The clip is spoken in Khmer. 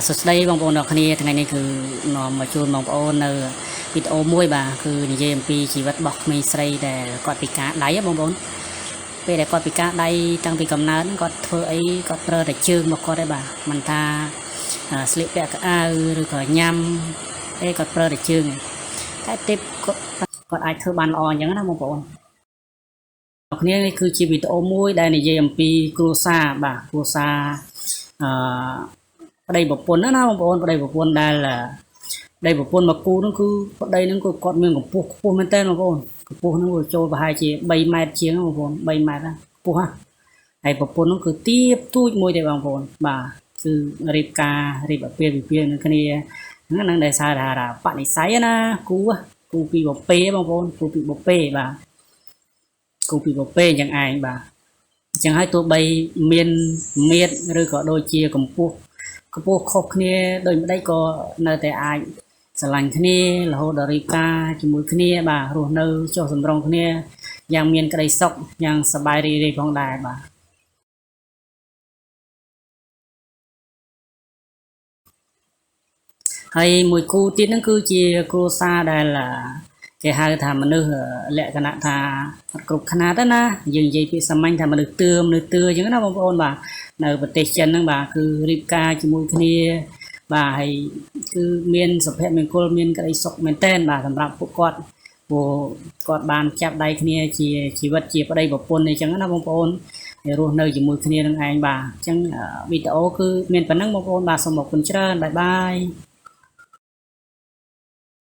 សួស្តីបងប្អូនទាំងគ្នាថ្ងៃនេះគឺនាំមកជូនបងប្អូននៅវីដេអូមួយបាទគឺនិយាយអំពីជីវិតរបស់ក្មេងស្រីដែលគាត់ពិការដៃហ៎បងប្អូនពេលដែលគាត់ពិការដៃតាំងពីកំណើតគាត់ធ្វើអីគាត់ប្រើតែជើងរបស់គាត់ឯងបាទមិនថាស្លៀកពាក់កៅអៅឬក៏ញ៉ាំអីគាត់ប្រើតែជើងឯងតែទេពគាត់អាចធ្វើបានល្អអញ្ចឹងណាបងប្អូនគ្នានេះគឺជាវីដេអូមួយដែលនិយាយអំពីគ្រួសារបាទគ្រួសារអឺប្តីប្រពន្ធណាបងប្អូនប្តីប្រពន្ធដែលប្តីប្រពន្ធមកគូហ្នឹងគឺប្តីហ្នឹងគឺគាត់មានកម្ពស់ខ្ពស់មែនតើបងប្អូនកម្ពស់ហ្នឹងវាចូលប្រហែលជា3ម៉ែត្រជាងបងប្អូន3ម៉ែត្រណាខ្ពស់ហ่ะហើយប្រពន្ធហ្នឹងគឺទាបទូចមួយទេបងប្អូនបាទគឺរៀបការរៀបអាពាហ៍ពិពាហ៍នឹងគ្នាហ្នឹងដែលសារថាបនិស័យណាគូគូពីបពេបងប្អូនគូពីបពេបាទគូពីបពេយ៉ាងឯងបាទអញ្ចឹងហើយទោះបីមានមៀតឬក៏ដូចជាកម្ពស់ខុសគ្នាដោយម្ដេចក៏នៅតែអាចស្រឡាញ់គ្នារហូតដល់រៀបការជាមួយគ្នាបាទរស់នៅចុះសម្រុងគ្នាយ៉ាងមានក្តីសុខយ៉ាងសប្បាយរីករាយផងដែរបាទហើយមួយគូទៀតហ្នឹងគឺជាគ្រួសារដែលគេហៅថាមនុស្សលក្ខណៈថាអត់គ្រប់ខ្នាតទេណាយើងនិយាយពាក្យសាមញ្ញថាមនុស្សទឿមនុស្សទឿអញ្ចឹងណាបងប្អូនបាទនៅប្រទេសចិនហ្នឹងបាទគឺរៀបការជាមួយគ្នាបាទហើយគឺមានសុភមង្គលមានក្តីសុខមែនទែនបាទសម្រាប់ពួកគាត់ព្រោះគាត់បានចាប់ដៃគ្នាជាជីវិតជាប្តីប្រពន្ធអីចឹងណាបងប្អូនហើយរស់នៅជាមួយគ្នានឹងឯងបាទអញ្ចឹងវីដេអូគឺមានប៉ុណ្ណឹងបងប្អូនបាទសូមអរគុណច្រើនបាយបាយ។